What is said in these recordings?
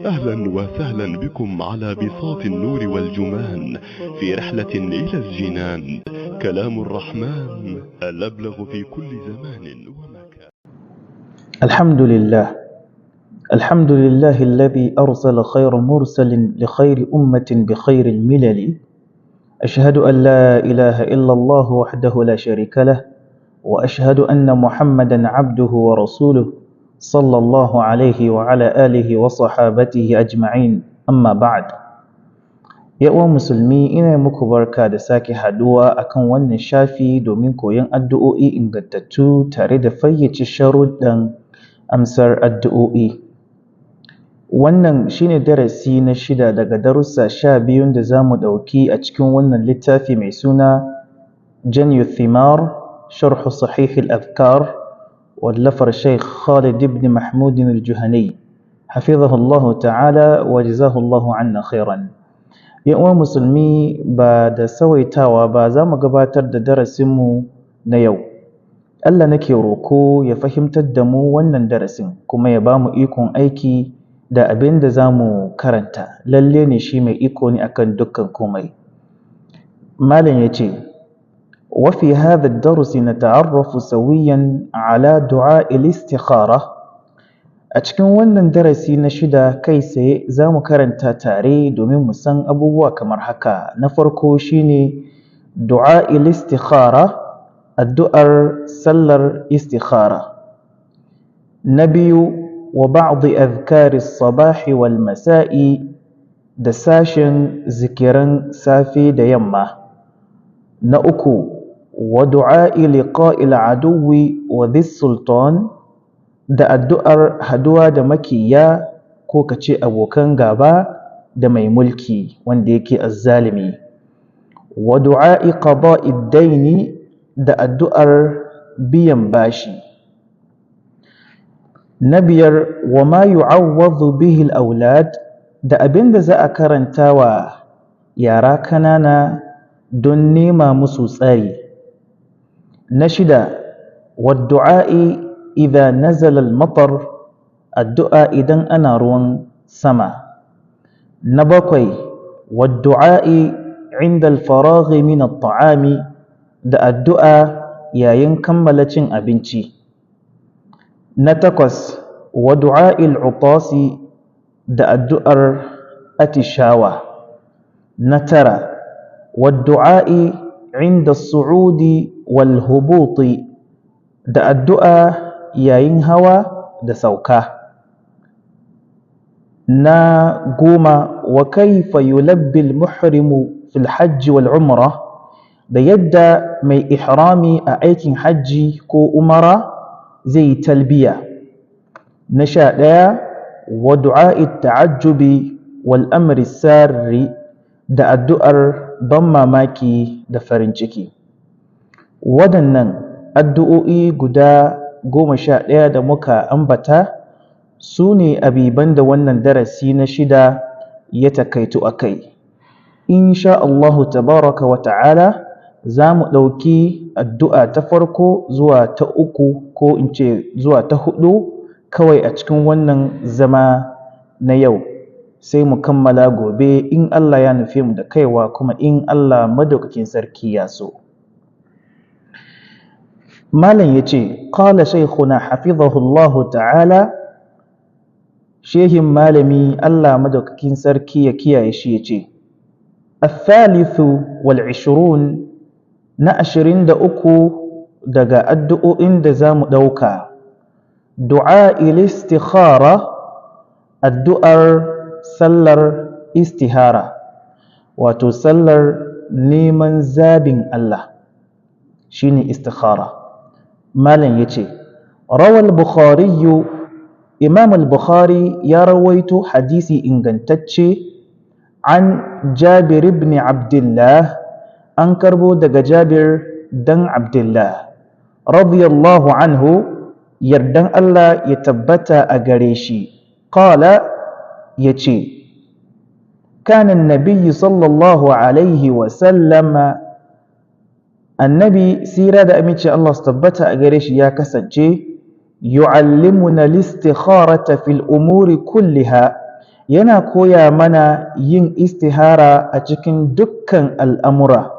أهلا وسهلا بكم على بساط النور والجمان في رحلة إلى الجنان. كلام الرحمن الأبلغ في كل زمان ومكان. الحمد لله، الحمد لله الذي أرسل خير مرسل لخير أمة بخير الملل. أشهد أن لا إله إلا الله وحده لا شريك له، وأشهد أن محمدا عبده ورسوله صلى الله عليه وعلى آله وصحابته أجمعين. أما بعد، ya uwan musulmi, ina muku barka da sake haduwa akan wannan shafi domin koyon addu'o'i ingantattu tare da fayyace sharuɗɗan amsar addu'o'i. Wannan shine darasi na shida daga darussa 12 da za mu ɗauki a cikin wannan littafi mai suna Janyu Thimar Sharhu Sahih al-Adhkar, wallafar Sheikh Khalid ibn Mahmud al-Juhani, hafizahullahu ta'ala wa jazahullahu anna khairan. ‘Yan uwan musulmi, ba da sawaitawa ba za mu gabatar da darasinmu na yau. Allah nake roko ya fahimtar da mu wannan darasin kuma ya ba mu ikon aiki da abin da za mu karanta. Lalle ne shi mai iko ne akan dukkan komai. Malam ya ce, وفي هذا الدرس نتعرف سويا على دعاء الاستخارة. A cikin wannan darasi na shida, kai tsaye za mu karanta tare domin mu san abubuwa kamar haka. Na farko shine du'a istikhara, addu'ar sallar istikhara. Na biyu, wa ba'd azkari sabahi wal masa'i, da sashen zikiran safe da yamma. Na uku, wa du'a'i liqa'il aduwwi wa dhis sultan, da addu'ar haduwa da makiya ko ka ce abokan gaba da mai mulki wanda yake azzalimi. Wa du'a'i qada'id daini, da addu'ar biyan bashi. Na biyar, wa ma yu'awwadhu bihi al-aulad, da abin da za a karanta wa yara kanana don nema musu tsari. Na shida, wa du'a'i idha nazala al-matar, addu'a idan ana ruwan sama. Na bakwai, wa du'a'i inda al-faragh min at-ta'ami, da addu'a yayin kammala cin abinci. Na takwas, wa du'a'il utasi, da addu'ar atishawa. Na tara, wa du'a'i inda as-su'udi wal hubuti, da addu'a yayin hawa da sauka. Na 10, wa kaifa yulabbi al-muhrimu fil hajji wal umrah, da yadda mai ihrami a aikin hajji ko umara zai yi talbiya. Na 11, wa du'a'i ta'ajjubi wal amri sarri, da addu'ar ban mamaki da farin ciki. Waɗannan addu'o'i guda 11 da muka ambata su ne abiban da wannan darasi na shida ya takaitu a kai. Insha Allahu tabaraka wa ta'ala, za mu ɗauki addu'a ta farko zuwa ta uku, ko in ce zuwa ta hudu kawai a cikin wannan zama na yau, sai mu kammala gobe in Allah ya nufe mu da kaiwa, kuma in Allah madaukakin sarki ya so. Malam ya ce, qala shaykhuna hafizahullahu ta'ala, shehin malami Allah madaukakin sarki ya kiyaye shi, ya ce, الثالث والعشرون, na 23 daga addu'o'in da za mu ɗauka, du'a istikhara, addu'ar sallar istihara, wato sallar neman zabin Allah shine istikhara. Malam ya ce, rawal Bukhari, Imam al-Bukhari ya rawaito hadisi ingantacce, an Jabir ibn Abdullah, an karbo daga Jabir dan Abdullah radiyallahu anhu, yardan Allah ya tabbata a gare shi, qala, yace, kana an-nabiy sallallahu alaihi wa sallama, annabi sira da aminci Allah su tabbata a gare shi ya kasance, yu'allimuna al-istikharata fil umuri kulliha, Yana koya mana yin istihara a cikin dukkan al'amura,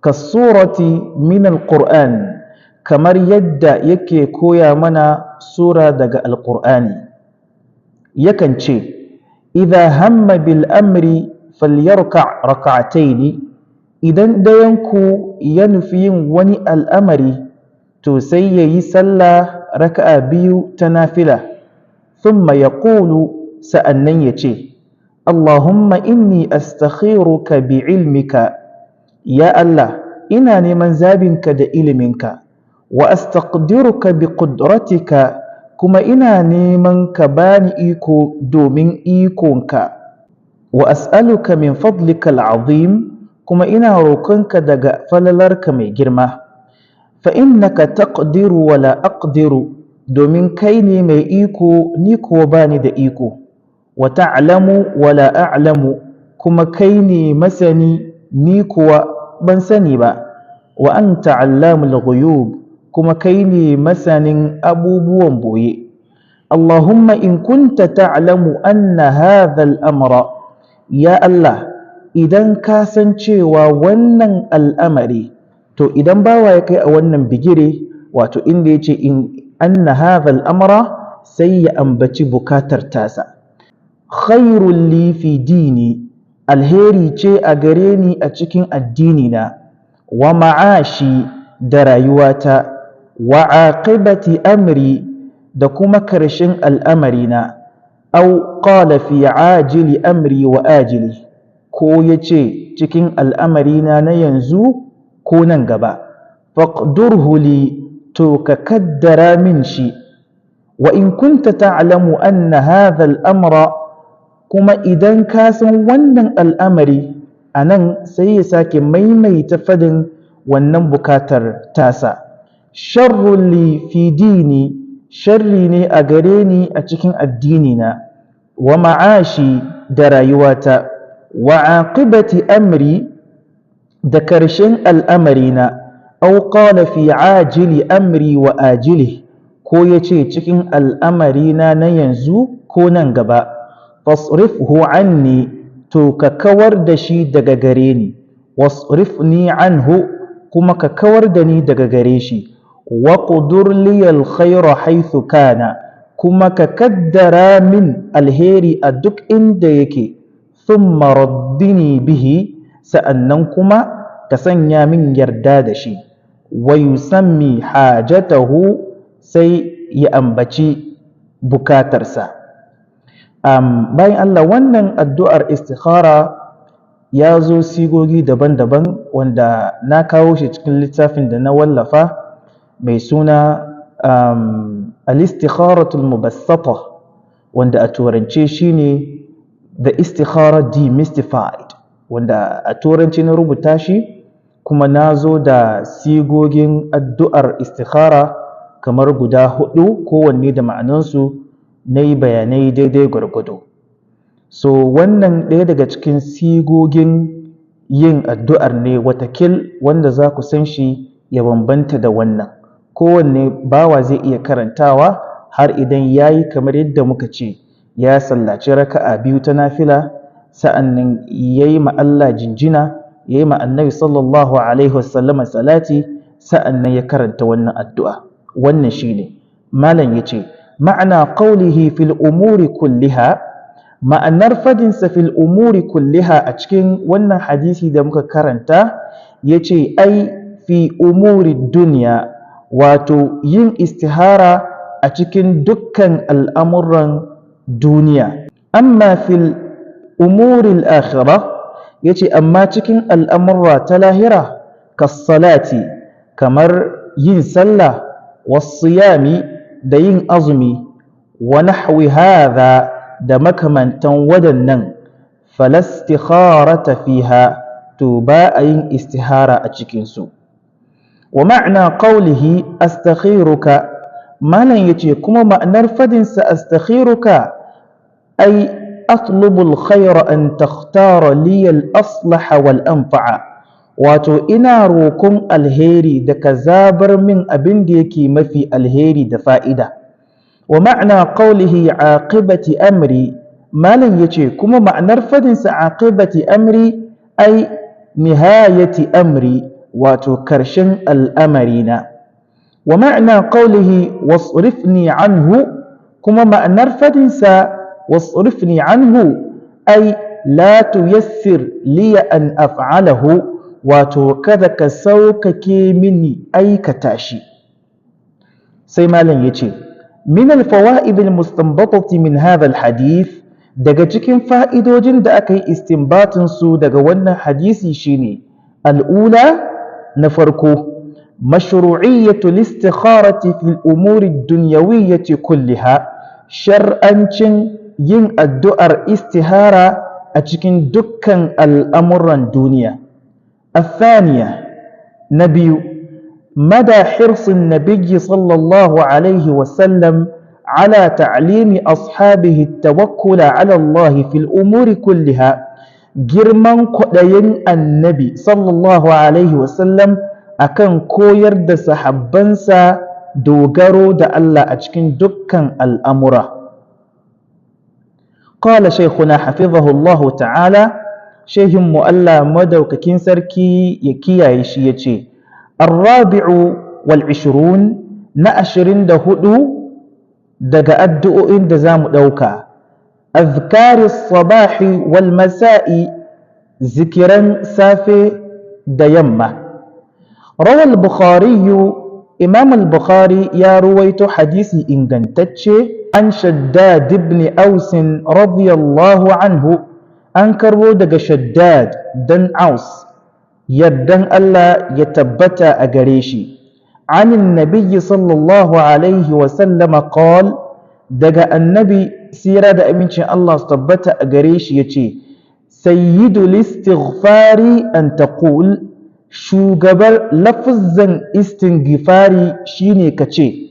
kasurati min al-Qur'an, kamar yadda yake koya mana sura daga Alƙur'ani. Yakan ce, idha hamma bil amri falyarka raka'ataini, idan ɗayanku ya nufi yin wani al'amari, to sai ya yi sallah raka'a biyu ta nafila, thumma yaqulu, sa'annan ya ce, Allahumma inni astakhiruka bi ilmika, ya Allah, ina neman zabinka da iliminka, wa astaqdiruka bi qudratika, kuma ina neman ka bani iko domin ikonka, wa as'aluka min fadlika al'azim, kuma ina roƙonka daga falalarka mai girma, fa innaka taqdiru wa la aqdiru, domin kai ne mai iko, ni kuwa bani da iko, wa ta'lamu wa la a'lamu, kuma kai ne masani, ni kuwa ban sani ba, wa anta 'allamul ghuyub, kuma kai ne masanin abubuwan boye. Allahumma in kunta ta'lamu anna hadha al-amra, ya Allah, idan ka san cewa wannan al'amari, to idan bawa ya kai a wannan bigire, wato inda yace in anna hadha al-amra, sai ya ambaci bukatar tasa. Khairul li fi dini, alheri ce a gare ni a cikin addini na, wa ma'ashi, da rayuwata, wa aqibati amri, da kuma karshen al'amarina, aw qala fi ajili amri wa ajili, ko yace cikin al'amarina na yanzu ko nan gaba, faqdurhu li, to ka kaddara min shi. Wa in kunta ta'lamu anna hadha al'amra, kuma idan ka san wannan al'amari, anan sai ya sake maimaita fadin wannan bukatar tasa. Sharrun li fi dini, sharri ne a gare ni a cikin addinina, wa ma'ashi, da rayuwata, wa aqibati amri, da karshen al'amarina, aw qala fi ajili amri wa ajili, ko yace cikin al'amarina na yanzu ko nan gaba, fasrifhu anni, to ka kawar da shi daga gare ni, wasrifni anhu, kuma ka kawar da ni daga gare shi, wa qudur li alkhayra haythu kana, kuma ka kaddara min alheri a duk inda yake, thumma raddini bihi, sa'annan kuma ka sanya min yarda da shi, wa yusammi hajatahu, sai ya ambaci bukatarsa. Bayan Allah, wannan addu'ar istikhara ya zo sigogi daban-daban, wanda na kawo shi cikin littafin da na wallafa mai suna al-istikharatul mubassata, wanda a turance shine The Istikhara Demystified, wanda a turanci na rubuta shi, kuma na zo da sigogin addu'ar istikhara kamar guda 4, kowanne da ma'anansu, na yi bayanai daidai gwargwado. So wannan ɗaya daga cikin sigogin yin addu'ar ne, watakil wanda za ku san shi ya bambanta da wannan. Kowanne bawa zai iya karantawa har idan ya yi kamar yadda muka ce, ya sallaci raka'a 2 ta nafila, sa'annan ya yi ma Allah jinjina, ya yi ma Annabi sallallahu alaihi wasallama salati, sa'annan ya karanta wannan addu'a. Wannan shi ne. Malam ya ce, ma'ana qawlihi fil umuri kulliha, ma'anar fadinsa fil umuri kulliha a cikin wannan hadisi da muka karanta, ya ce ai fi umuri duniya, wato yin istihara a cikin dukkan al'amuran duniya. Amma fil umuri al-akhirah, ya ce amma cikin al'amurra ta lahira, kassalati, kamar yin sallah, wasiyami, da yin azumi, wa nahwi hadha, da makamantan waɗannan, falastikharata fiha, to ba a yin istihara a cikinsu. Wa ma'na qawlihi astakhiruka, malam yace kuma ma'anar fadinsa astakhiruka, ai atlubu alkhayra an takhtara li al-aslaha wal anfa'a, wato ina roƙon alheri da ka zabar min abin da yake mafi alheri da fa'ida. Wa ma'na qawlihi aqibati amri, Malam yace kuma ma'anar fadinsa aqibati amri, ai nihayati amri, wato karshen al'amarina. Wa ma'na qawlihi wasrifni anhu, kuma ma'anar fadinsa wasrifni anhu, ai la tuyassir li an af'alahu, wato kada ka saukake mini aikata shi. Sai malam yace min al-fawaid al-mustanbatati min hadha al-hadith, daga cikin fa'idojin da aka yi istinbatin su daga wannan hadisi shine: al'ula, na farko, mashru'iyyatu al-istikharati fil umuri ad-dunyawiyyati kulliha, shar'ancin yin addu'ar istihara a cikin dukkan al'amuran duniya. الثانية, نبي مدى حرص النبي صلى الله عليه وسلم على تعليم أصحابه التوكل على الله في الأمور كلها، girman kwaɗayin Annabi sallallahu alaihi wasallam akan koyar da sahabbansa dogaro da Allah a cikin dukkan al'amura. قال شيخنا حفظه الله تعالى, shehinmu Allah madaukakin sarki ya kiyaye shi, ya ce: الرابع والعشرون, na 24 daga addu'o'in da za mu ɗauka, أذكار الصباح والمساء, zikiran safe da yamma. روى البخاري, Imam al-Bukhari ya ruwaito hadisi ingantacce, عن شداد بن أوس رضي الله عنه, an karbo daga Shaddad dan Aus, yardan Allah ya tabbata a gare shi, عن النبي صلى الله عليه وسلم قال, daga Annabi sira da amincin Allah su tabbata a gare shi yace: سيد الاستغفار أن تقول, shugabar lafuzzan istingifari shine kace: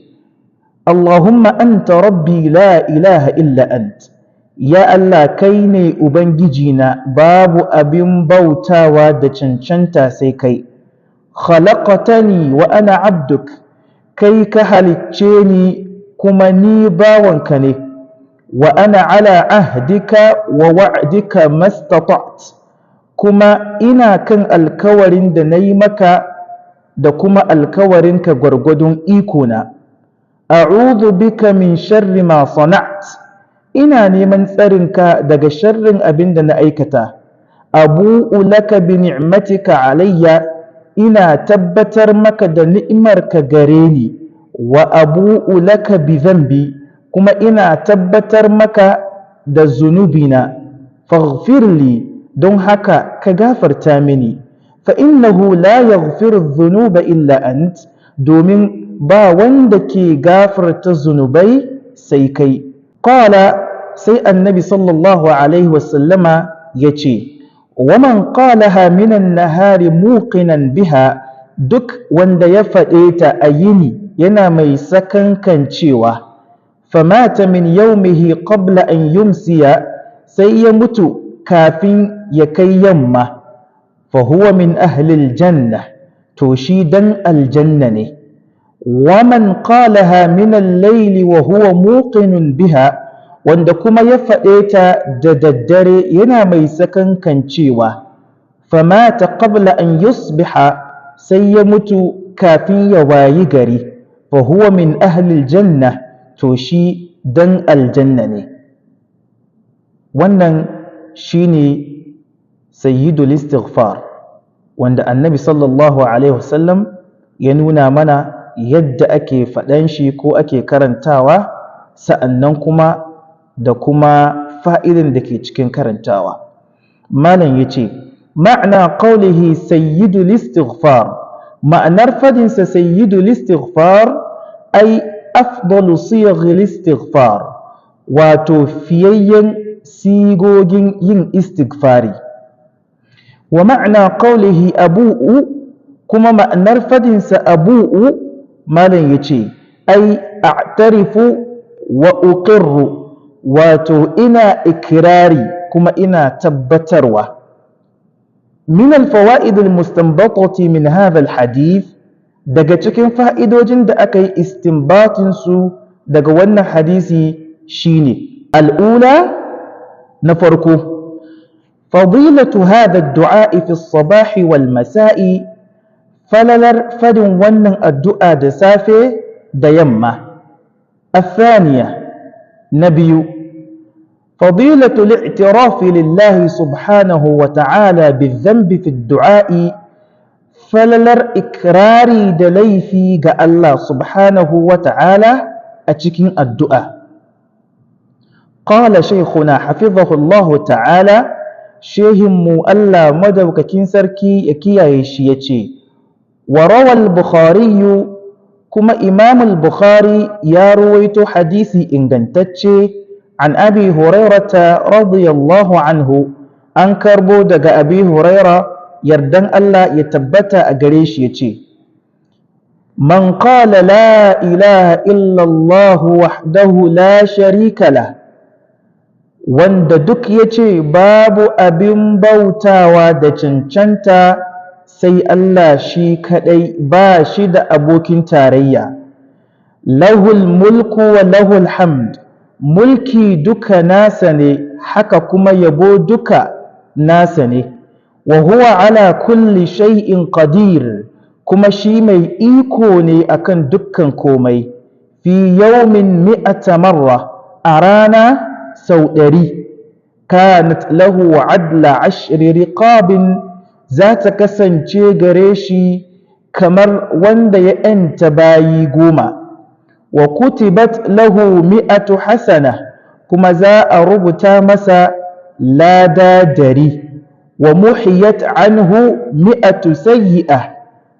اللهم أنت ربي لا إله إلا أنت, ya Allah, kai ne ubangijina, babu abin bautawa da cancanta sai kai. خلقتني وأنا عبدك, kai ka halicce ni kuma ni bawanka ne. وأنا على عهدك ووعدك ما استطعت, kuma ina kan alkawarin da na yi maka da kuma alkawarinka gwargwadon ikona. أعوذ بك من شر ما صنعت, ina neman tsarinka daga sharrin abin da na aikata. أبوء لك بنعمتك علي, ina tabbatar maka da ni'imarka gare ni. وأبوء لك بذنبي, kuma ina tabbatar maka da zunubina. فاغفر لي, don haka ka gafarta mini. فإنه لا يغفر الذنوب إلا أنت, domin ba wanda ke gafarta zunubai sai kai. قال, sai Annabi sallallahu alaihi wasallama ya ce: ومن قالها من النهار موقنا بها, duk wanda ya faɗe ta a yini yana mai sakankancewa, فمات من يومه قبل أن يمسي, sai ya mutu kafin ya kai yamma, فهو من أهل الجنة, to shi dan aljanna ne. ومن قالها من الليل وهو موقن بها, wanda kuma ya faɗe ta da daddare yana mai sakankancewa, فمات قبل أن يصبح, sai ya mutu kafin ya wayi gari, فهو من أهل الجنة, to shi dan aljanna ne. Wannan shine sayyidul istighfar wanda Annabi sallallahu alaihi wasallam ya nuna mana yadda ake faɗan shi ko ake karantawa, sa'annan kuma da kuma fa'idan da ke cikin karantawa. Malam ya ce: معنى قوله سيد الاستغفار, ma'anar fadinsa سيد الاستغفار, أي أفضل صيغ الاستغفار, wato fiyayyen sigogin yin istighfari. ومعنى قوله أبوء, kuma ma'anar fadinsa أبوء, malam ya ce: أي أعترف وأقر, wato ina ikirari kuma ina tabbatarwa. من الفوائد المستنبطة من هذا الحديث, daga cikin fa'idojin da aka yi istinbatin su daga wannan hadisi shine: الأولى, Na farko, fadilatu hadha ad-du'a fi as-sabah wal masa'i, falalar fadin wannan addu'a da safe da yamma. الثانية, na biyu, فضيلة الاعتراف لله سبحانه وتعالى بالذنب في الدعاء, falalar ikrari da laifi ga Allah subhanahu wa ta'ala a cikin addu'a. قال شيخنا حفظه الله تعالى, shehinmu Allah madaukakin sarki ya kiyaye shi ya ce, وروى البخاري, kuma Imam al-Bukhari ya ruwaito hadisi ingantacce, عن أبي هريرة رضي الله عنه, an karbo daga Abi Huraira, yardan Allah ya tabbata a gare shi, yace: من قال لا إله إلا الله وحده لا شريك له, wanda duk yace babu abin bautawa da cancanta sai Allah shi kadai, ba shi da abokin tarayya, له الملك وله الحمد, mulki duka nasa ne, haka kuma yabo duka nasa ne, وهو على كل شيء قدير, kuma shi mai iko ne akan dukkan komai, في يوم مائة مرة, a rana sau 100, كانت له عدل عشر رقاب, za ta kasance gare shi kamar wanda ya ‘yanta bayi 10, وكتبت له مائة حسنة, kuma za a rubuta masa lada 100, ومحيت عنه مائة سيئة,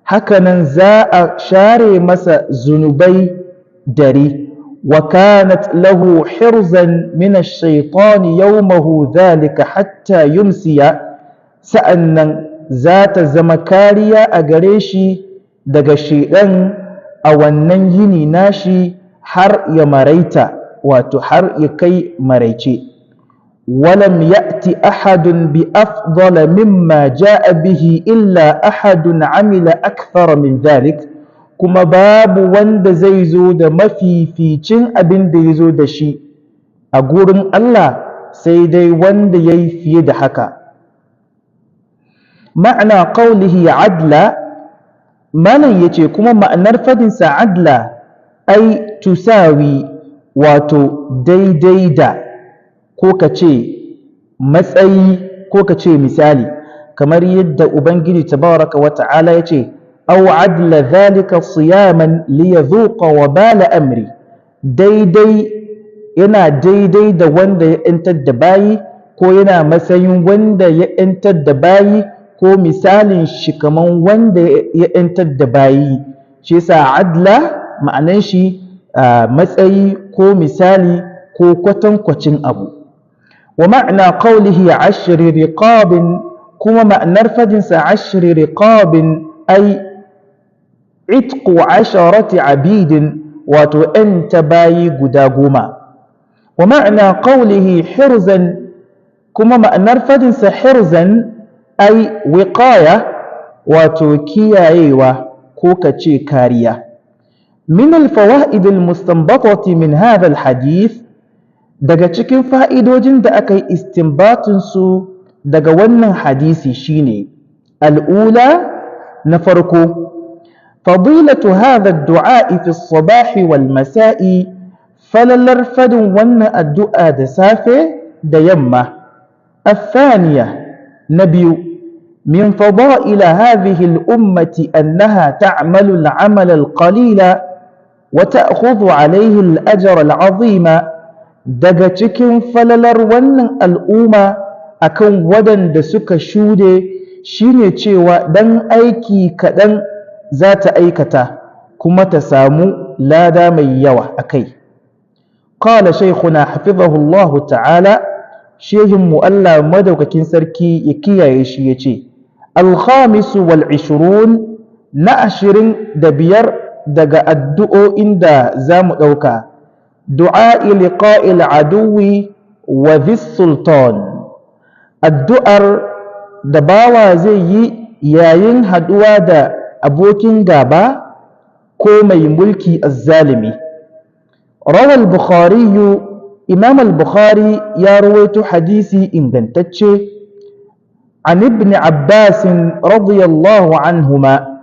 hakanan za a share masa zunubai 100, وكانت له حرزا من الشيطان يومه ذلك حتى يمسي, sa'annan za ta zama kariya a gare shi daga shaiɗan a wannan yini nashi har ya maraita, wato har ya kai maraice. ولم يأت أحد بأفضل مما جاء به إلا أحد عمل أكثر من ذلك, kuma babu wanda zai zo da mafificin abin da ya zo da shi a gurin Allah sai dai wanda ya yi fiye da haka. معنى قوله عدل, malam ya ce kuma ma'anar fadinsa عدل, أي تساوي, wato daidai da, ko ka ce matsayi, ko ka ce misali, kamar yadda Ubangiji تبارك وتعالى ya ce: أو عدل ذلك صياما ليذوق وبال أمره, daidai, yana daidai da wanda ya ‘yantar da bayi, ko yana matsayin wanda ya ‘yantar da bayi, ko misalin shi kaman wanda ya ‘yantar da bayi. Shi yasa عدل ma'anan shi matsayi ko misali ko kwatankwacin abu. ومعنى قوله عشر رقاب, kuma ma'anar fadinsa عشر رقاب, أي عتق عشرة عبيد, wato ‘yanta bayi guda 10. ومعنى قوله حرزا, kuma ma'anar fadinsa حرزا, أي وقاية, wato kiyayewa ko ka ce kariya. من الفوائد المستنبطة من هذا الحديث, daga cikin fa'idojin da aka yi istinbatin su daga wannan hadisi shine: الأولى, na farko, فضيلة هذا الدعاء في الصباح والمساء, falalar fadin wannan addu'a da safe da yamma. الثانية, na biyu, من فضائل هذه الأمة أنها تعمل العمل القليل وتأخذ عليه الأجر العظيم, daga cikin falalar wannan al'umma akan waɗanda suka shuɗe shine cewa ɗan aiki kaɗan za ta aikata kuma ta samu lada mai yawa a kai. قال شيخنا حفظه الله تعالى, shehinmu Allah madaukakin sarki ya kiyaye shi ya ce: الخامس والعشرون, na 25 daga addu'o'in da za mu ɗauka, دعاء لقاء العدو وذي السلطان, addu'ar da bawa zai yi yayin haɗuwa da abokin gaba ko mai mulki azzalimi. روى البخاري, Imam al-Bukhari ya rawaito hadisi ingantacce an Ibn Abbas radiyallahu anhuma,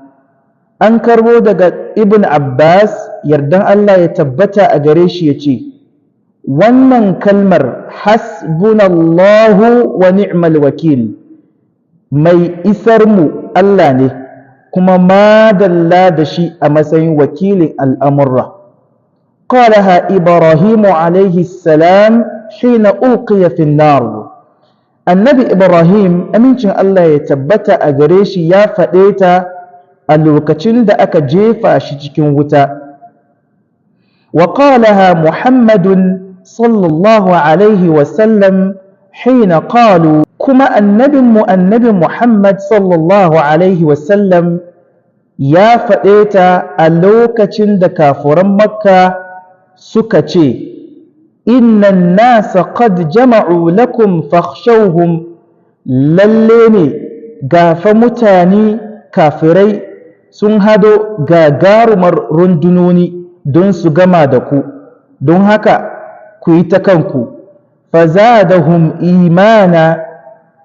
an karbo daga Ibn Abbas, yardan Allah ya tabbata a gare shi, yace wannan kalmar hasbunallahu wa ni'mal wakil, mai isar mu Allah ne, kuma madalla da shi a matsayin wakilin al'amurra. Qalaha Ibrahim alayhi salam hina ulqiya fi nar. Annabi Ibrahim, amincin Allah ya tabbata a gare shi, ya faɗe ta a lokacin da aka jefa shi cikin wuta. Wa qalaha Muhammadun sallallahu alaihi wasallam hina qalu, kuma annabinmu annabi Muhammad sallallahu alaihi wasallam ya faɗe ta a lokacin da kafuran Makka suka ce, innan nasa qad jama'u lakum fakhshawhum, lalle ne gafa mutane kafirai sun hado gagarumar rundunoni don su gama da ku, don haka ku yi ta kanku. Fazadahum imana,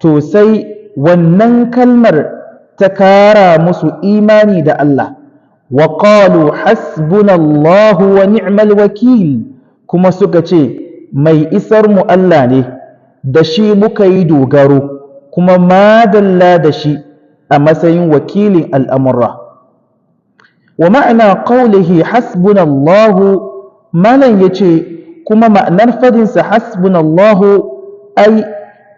to sai wannan kalmar ta kara musu imani da Allah. Wa qalu hasbunallahu wa ni'mal wakil, kuma suka ce mai isar mu Allah ne, da shi muka yi dogaro, kuma madalla da shi a matsayin wakilin al'amurra. Wa ma'ana qawlihi hasbunallahu, malan yace kuma ma'anar fadinsa hasbunallahu ay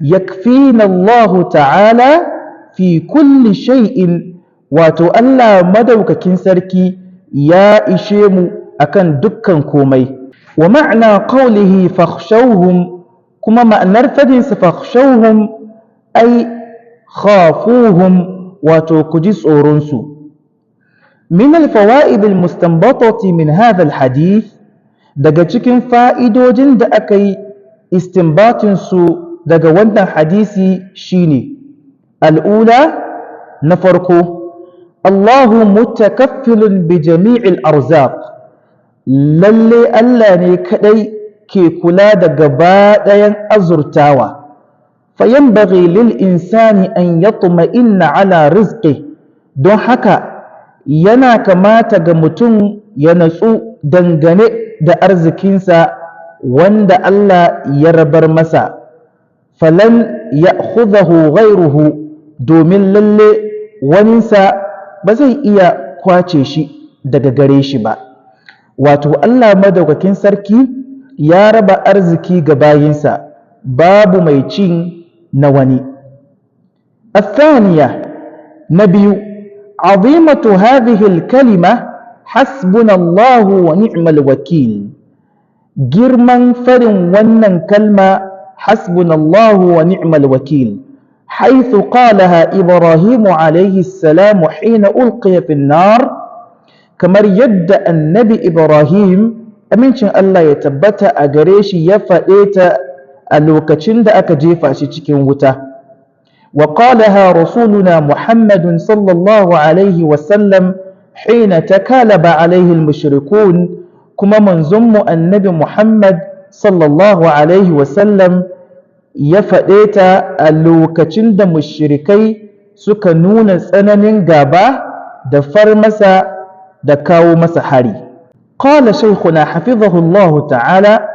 yakfina Allahu ta'ala fi kulli shay'in, wato Allah madaukakin sarki ya ishe mu akan dukkan komai. Wa ma'ana qawlihi fakhshawhum, kuma ma'anar fadinsa fakhshawhum ay khafuhum, wato ku ji tsoron su. Min al-fawaid al-mustanbatati min hadha al-hadith, daga cikin fa'idojin da aka yi istinbatin su daga wannan hadisi shine: al'ula, na farko, Allahu mutakaffilun bi jami'il arzaq, lalle Allah ne kadai ke kula da gaba ɗayan azurtawa. Fayanbaghi lil insani an yatma'inna ala rizqi, don haka yana kamata ga mutum ya natsu dangane da arzikinsa wanda Allah ya rabar masa. Falan ya'khudhahu ghayruhu, domin lalle waninsa ba zai iya kwace shi daga gare shi ba. Wato Allah madaukakin sarki ya raba arziki ga bayinsa, babu mai cin na wani. الثانية، نبي، عظيمة هذه الكلمة حسبنا الله ونعم الوكيل، girman farin wannan kalma حسبنا الله ونعم الوكيل، حيث قالها إبراهيم عليه السلام حين ألقي في النار، kamar yadda annabi Ibrahim, amincin Allah ya tabbata a gare shi, ya faɗe ta a lokacin da aka jefa shi cikin wuta. Wa qalaha rasuluna Muhammadun sallallahu alaihi wasallam hina takalaba alaihi al-mushrikun, kuma manzonmu annabi Muhammad sallallahu alaihi wasallam ya faɗe ta a lokacin da mushrikai suka nuna tsananin gaba da far masa da kawo masa hari. Qala shaykhuna hafizahullahu ta'ala,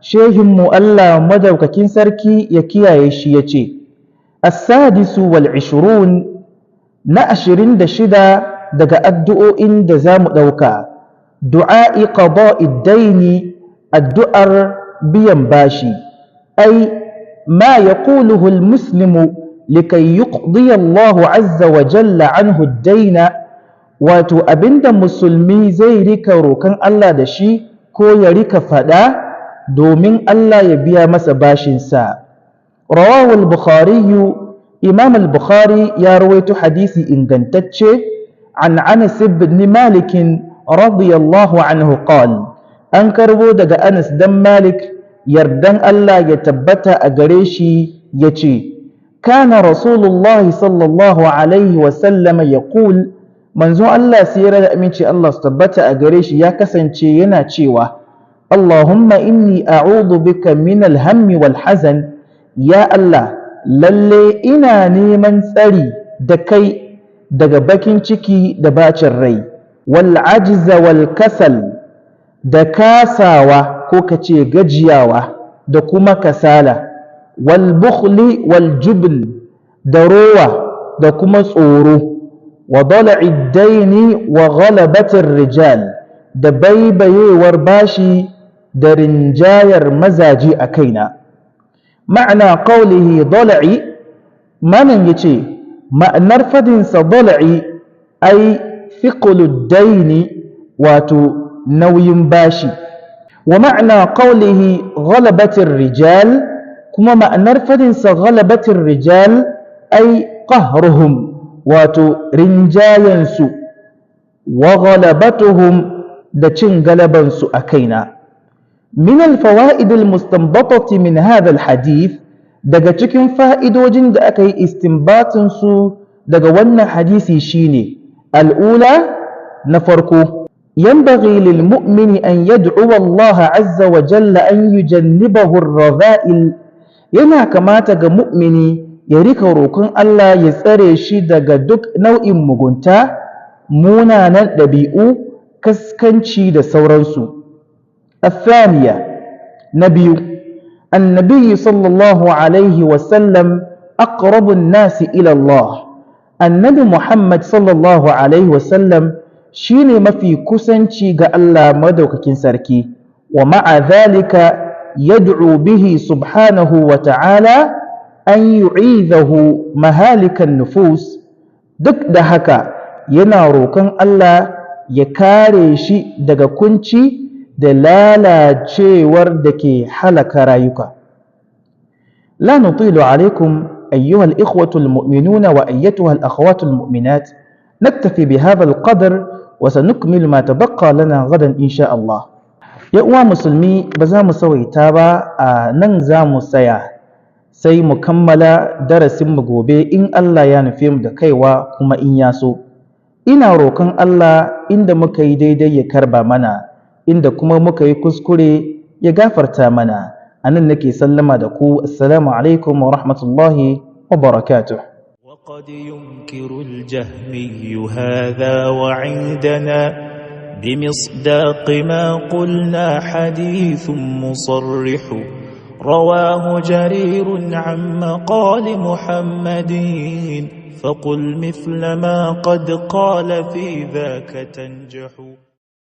shehinmu Allah madaukakin sarki ya kiyaye shi, yace: as-sadisu wal 20, na 26 daga addu'o'in da za mu ɗauka, du'a'i qada'i daini, addu'ar biyan bashi, ai ma yaquluhu al-muslimu likay yuqdiya Allahu azza wa jalla anhu ad-daina, wato abinda musulmi zai rika rokan Allah da shi ko ya rika faɗa domin Allah ya biya masa bashinsa. Rawahu al-Bukhari, Imam al-Bukhari ya rawaito hadisi ingantacce. An Anas ibn Malik radiyallahu anhu qal, an karbo daga Anas dan Malik, yardan Allah ya tabbata a gare shi, yace: kana Rasulullahi sallallahu alaihi wa sallama yaqul, manzon Allah sira da aminci Allah su tabbata a gare shi ya kasance yana cewa: Allahumma inni a'udhu bika min alhammi wal hazan. Ya Allah, lalle ina neman tsari da kai daga bakin ciki da bacin rai, wal ajza wal kasal, da kasawa ko kace gajiyawa da kuma kasala, wal bukhli wal jubn, da rowa da kuma tsoro, wa dala'i daini wa ghalabatir rijal, da baibayewar bashi da rinjayar mazaji a kaina. Ma'ana qawlihi dala'i, manan yace ma'anar fadinsa dala'i ai thiqlu daini, wato nauyin bashi. Wa ma'ana qawlihi ghalabatir rijal, kuma ma'anar fadinsa ghalabatir rijal ai qahruhum, wato rinjayensu, wa ghalabatuhum, da cin galabansu a kaina. Min alfawaid almustanbatati min hadha alhadith, daga cikin fa'idojin da aka yi istinbatin su daga wannan hadisi shine: al'ula, na farko, yanbaghi lil mu'mini an yad'u Allah azza wa jalla an yujannibahu ar-radha'il, yana kamata ga mu'mini ya rika roƙon Allah ya tsare shi daga duk nau'in mugunta, munanan ɗabi'u, kaskanci da sauransu. الثانية، نبي النبي صلى الله عليه وسلم أقرب الناس إلى الله، النبي محمد صلى الله عليه وسلم shine mafi kusanci ga Allah madaukakin sarki, wa ma'a dhalika yad'u bihi subhanahu wa ta'ala an yu'idhahu mahalikan nufus, duk da haka yana roƙon Allah ya kare shi daga kunci da lalacewar da ke halaka rayuka. La nutilu alaikum ayyuha al-ikhwatu al-mu'minuna wa ayyatuha al-akhawatu al-mu'minat, naktafi bi hadha al-qadr wa sanukmilu ma tabaqqa lana gadan insha Allah. Ya uwa musulmi, ba za mu sawaita ba, a nan za mu tsaya sai mu kammala darasin mu gobe in Allah ya nufe mu da kaiwa kuma in ya so. Ina roƙon Allah inda muka yi daidai ya karba mana, inda kuma muka yi kuskure ya gafarta mana. A nan nake sallama da ku, assalamu alaikum wa rahmatullahi wa barakatuh. وقد ينكر الجهمي هذا وعندنا بمصداق ما قلنا حديث مصرح، رواه جرير عن مقال محمد، فقل مثل ما قد قال في ذاك تنجح.